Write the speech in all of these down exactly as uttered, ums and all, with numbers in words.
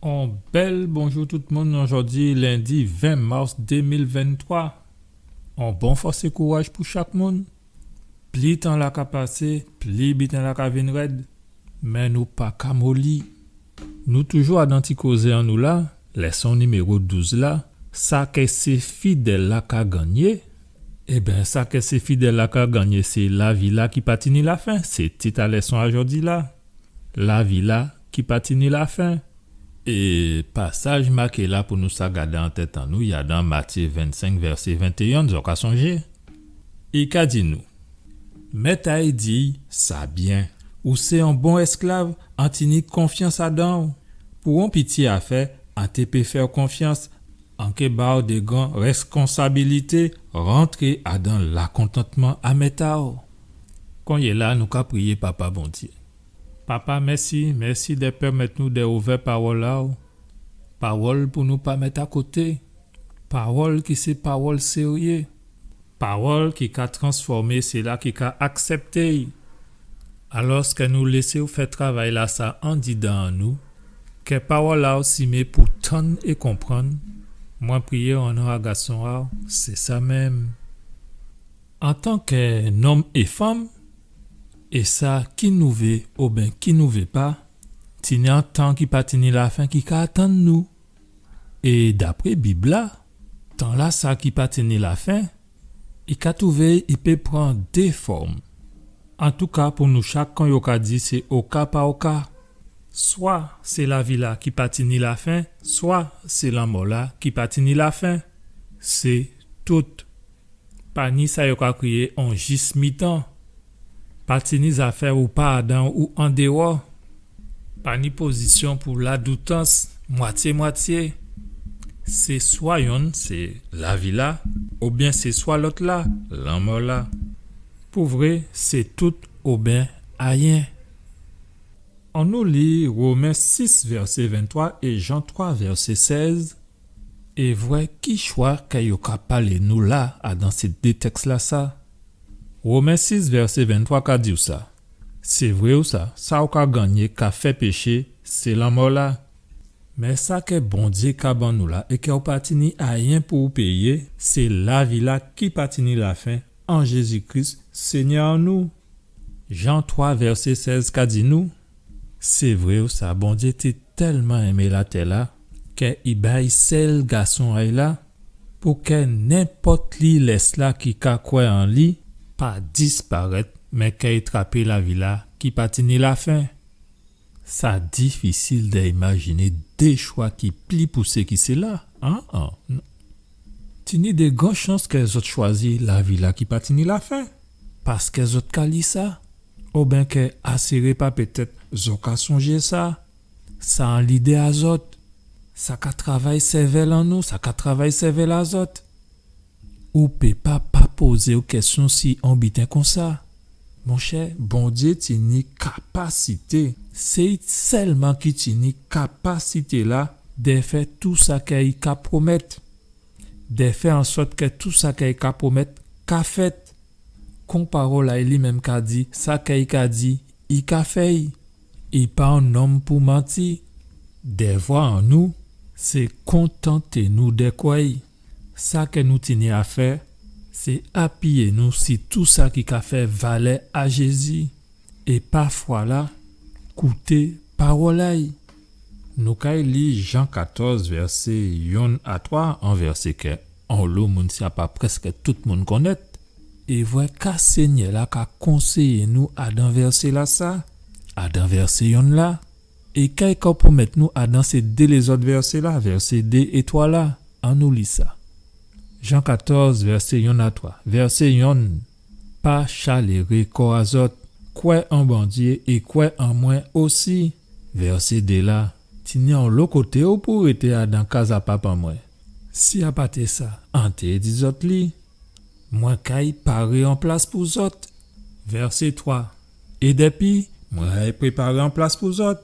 On bèl bonjou tout moun, nou jòdi lendi ven mas dé mil venntwa. On bon fòs é kouraj pou chak moun. Pli tan-la ka pasé, pli biten-la ka vin rèd. Mé nou pa ka moli. Nou toujou adan ti kozé an nou la, lèson niméwo douz la, sa kè sé fidèl-la ka gannyé. Ében, sa kè sé fidèl-la ka gannyé, sé lavi-la ki pa tini lafen, sé tit a lèson a jòdi-la. Lavi-la ki pa tini lafen. É pasaj maké-la pou nou sa gadé an tèt an nou, i adan Matyé vennsenk, vèsé ventéyen, zò ka sonjé. I ka di nou, Mèt a'y di, sa byen, ou sé on bon èsklav, an tini konfyans adan'w. Pou on piti afè, an té pé fè'w konfyans, an ké ba'w dé gran rèskonsabilité, rantré adan lakontantman a mèt a'w. Kounyé-la, nou ka priyé Papa Bondyé. Papa, mèsi, mèsi dè pèmèt nou dè ouvè pawòl a'w. Pawòl pou nou pa mèt akoté. Pawòl ki sé pawòl séryé. Pawòl ki ka transfòmé sila ki ka aksèpté'y. Alòskè nou lésé'w fè travay-lasa andidan an nou, kè pawòl a'w simé pou tann é konprann, mwen priyé an non a Gason a'w, sé sa menm. Antankè nonm é fanm, é sa ki nou vé oben ki nou vé pa, tini on tan ki pa tini lafen ki ka atann nou. É dapré Bib-la, tan-lasa ki pa tini lafen, i ka touvé i pé pran dé fòm. Antouka, pou nou chak, kon yo ka di, sé oka pa oka. Swa sé lavi-la ki pa tini lafen, swa sé lanmò-la ki pa tini lafen. Sé tout. Pa ni sa yo ka kriyé on jis mitan. Pa tini zafè ou pa adan ou andéwò. Pa ni pozisyon pou ladoutans, mwatyé-mwatyé. Sé swa yonn, sé lavi-la, oubyen sé swa lòt-la, lanmò-la. Pou vré, sé tout oben ayen. Annou li Women sis vèsé venntwa é Jan twa vèsé sèz, é vwè ki chwa kè yo ka palé nou la adan sé dé tèks-lasa. Women sis vèsé venntwa ka di'w sa. Sé vré ou sa, sa ou ka gannyé ka fè péché, sé lanmò-la. Mé sa kè Bondyé ka ban nou la, é kè ou pa tini ayen pou ou péyé, sé lavi-la ki pa tini lafen, an Jézi Kris, Sényè an nou. Jan twa vèsé sèz ka di nou, sé vré ou sa, Bondyé té tèlman enmé latè-la, kè i bay sèl Gason a'y la, pou kè nenpòt lilès-la ki ka kwè an li pa disparèt, mé kè i trapé lavi-la ki pa tini lafen. Sa difisil dè imajiné dé chwa ki pli pousé ki sila, an, an. Tini dé gran chans kè zòt chwazi lavi-la ki pa tini lafen, paskè zòt ka li sa, oben kè asiré pa pétèt zòt ka sonjé sa, sa an lidé a zòt, sa ka travay sèvèl an nou, sa ka travay sèvèl a zòt. Ou pé pa pa pozé'w kèsyon si on biten konsa. Monchè, Bondyé tini kapasité. Sé i sèlman ki tini kapasité-la dè fè tou sa kè i ka pwomèt. Dè fè an sòt kè tou sa kè i ka pwomèt ka fèt. Kon pawòl a'y li menm ka di, sa kè i ka di, i ka fè'y. I pa on nonm pou manti. Dèvwa an nou, sé kontanté nou dè kwè'y. Sa kè nou tini a fè, sé apiyé nou si tou sa ki ka fè valè a Jézi. É pa fwa-la, kouté pawòl a'y. Nou kay li Jan katòz, vèsé yonn a twa, on vèsé kè onlo moun, si a pa prèskè tout moun konnèt. É vwè ka Sényè-la ka konséyé nou adan vèsé-lasa, adan vèsé yonn la, é ka i ka pwomèt nou adan sé dé lézòt vèsé-la, vèsé dé é twa la. Annou li sa. Jan katòz, vèsé yonn a twa. Vèsé yonn, pa chaléré kò a zòt, kwè an Bondyé é kwè an mwen osi. Vèsé dé la, tini onlo koté ou pou rété adan kaz a Papa mwen. Si a pa té sa, an té di zòt li. Mwen kay paré on plas pou zòt. Vèsé twa. É dèpi mwen ay préparé on plas pou zòt,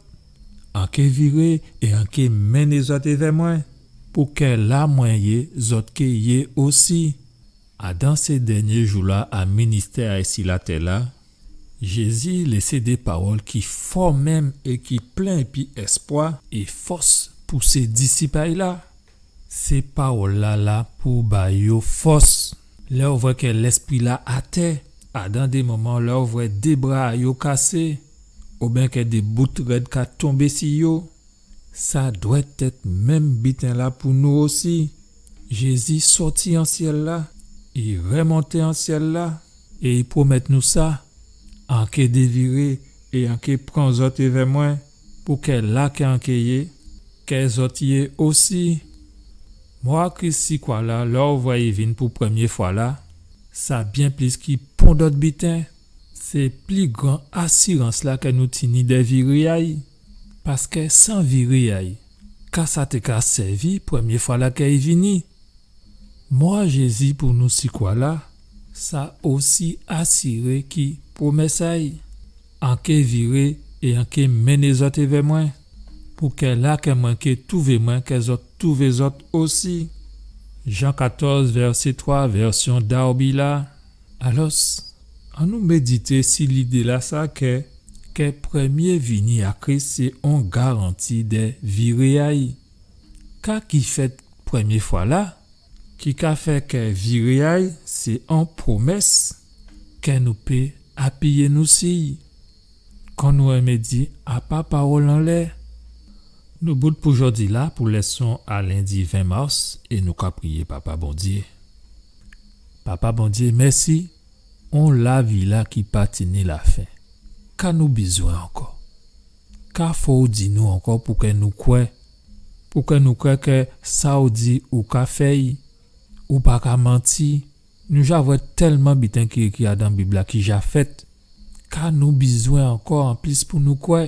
an ké viré é an ké mennen zòt évè mwen, pou kè la mwen yé, zòt ké yé osi. Adan sé dènyé jou-la a ministè a'y si latè-la, Jézi lésé dé pawòl ki fò menm é ki plen épi èspwa é fòs pou sé disip a-y la. Sé pawòl-la la pou ba yo fòs. Lè ou vwè kè lèspri-la atè, adan dé moman lè ou vwè dé bra a yo kasé, oubyen kè dé bout rèd ka tonbé si yo, sa dwèt èt menm biten-la pou nou osi. Jézi sòti an syèl-la, i rèmonté an syèl-la, é i pwomèt nou sa, an ké déviré é an ké pran zòt évè mwen, pou kè la kè an ké yé, kè zòt yé osi. Mò a Kris si kwa-la, lè ou vwè i vin pou prèmyé fwa-la, sa byen plis ki pon dòt biten, sé pli gran asirans-la kè nou tini dè viré a-y. Paskè san viré a-y, ka sa té ka sèvi prèmyé fwa-la kè i vini? Mò a Jézi pou nou si kwa-la, sa osi asiré ki pwomès a-y. An ké viré é an ké mennen zòt évè mwen, pou kè la kè mwen ké twouvé mwen, kè zòt twouvé zòt osi. Jan katòz, vèsé twa, vèsyon Darby la. Alòs, annou médité si lidé-lasa kè, kè prèmyé vini a Kris sé on garanti dè viré a-y. Ka ki fèt prèmyé fwa-la, ki ka fè kè viré a-y sé on pwomès kè nou pé apiyé nou si-y. Kon nou enmé di, a pa pawòl anlè. Nou bout pou jòdi-la pou lèson a lendi ven mas é nou ka priyé Papa Bondyé. Papa Bondyé, mèsi, on lavi-la ki pa tini lafen. Ka nou bizwen ankò? Ka fò ou di nou ankò pou kè nou kwè? Pou kè nou kwè kè sa ou di ou ka fè-y, ou pa ka manti. Nou ja vwè tèlman biten ki ékri adan Bib-la ki ja fèt. Ka nou bizwen ankò anplis pou nou kwè?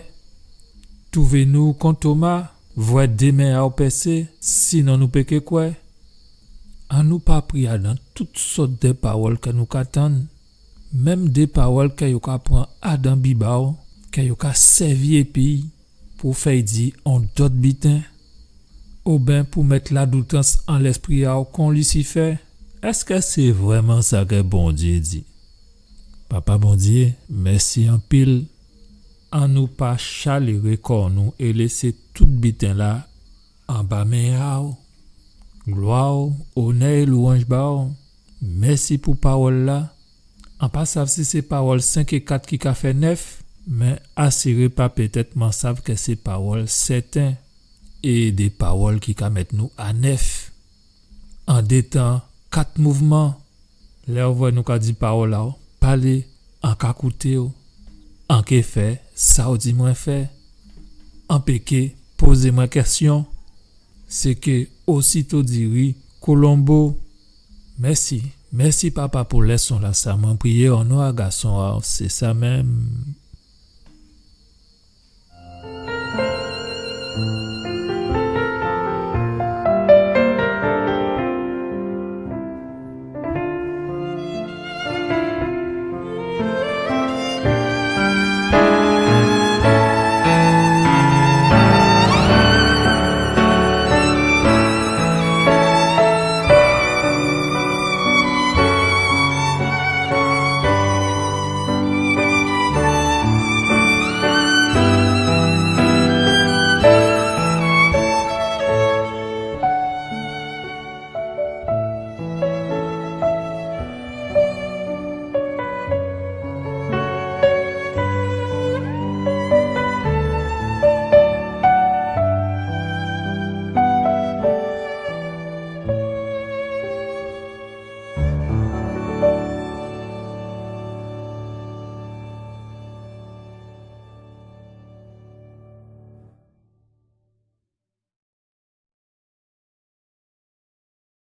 Twouvé nou kon Toma, vwè dé men a-w pèsé, sinon nou pé ké kwè. Annou pa pri adan tout sòt dè pawòl kè nou ka tann, menm dé pawòl kè yo ka pran adan Bib a-w, kè yo ka sèvi épi pou fè-y di on dòt biten, oben pou mèt ladoutans an lèspri a-w kon Lisifè. Èskè sé vrèman sa kè Bondyé di? Papa Bondyé, mèsi anpil. Annou pa chaléré kò nou é lésé tout biten-la anba men a-w. Glwa, onè é lwanj ba-w. Mèsi pou pawòl-la. An pa sav si sé pawòl senk é kat ki ka fè nèf, mé asiré pa pétèt mwen sav kè sé pawòl sèten é dé pawòl ki ka mèt nou a nèf. An dé tan, kat mouvman. Lè ou vwè nou ka di pawòl a-w, palé, an ka kouté-w, an ké fè sa ou di mwen fè. An pé ké pozé mwen kèsyon. Sé ké osito diri kolonbo. Mèsi, mèsi Papa pou lèson-lasa. Mwen priyé o non a gason a-w, sé sa menm.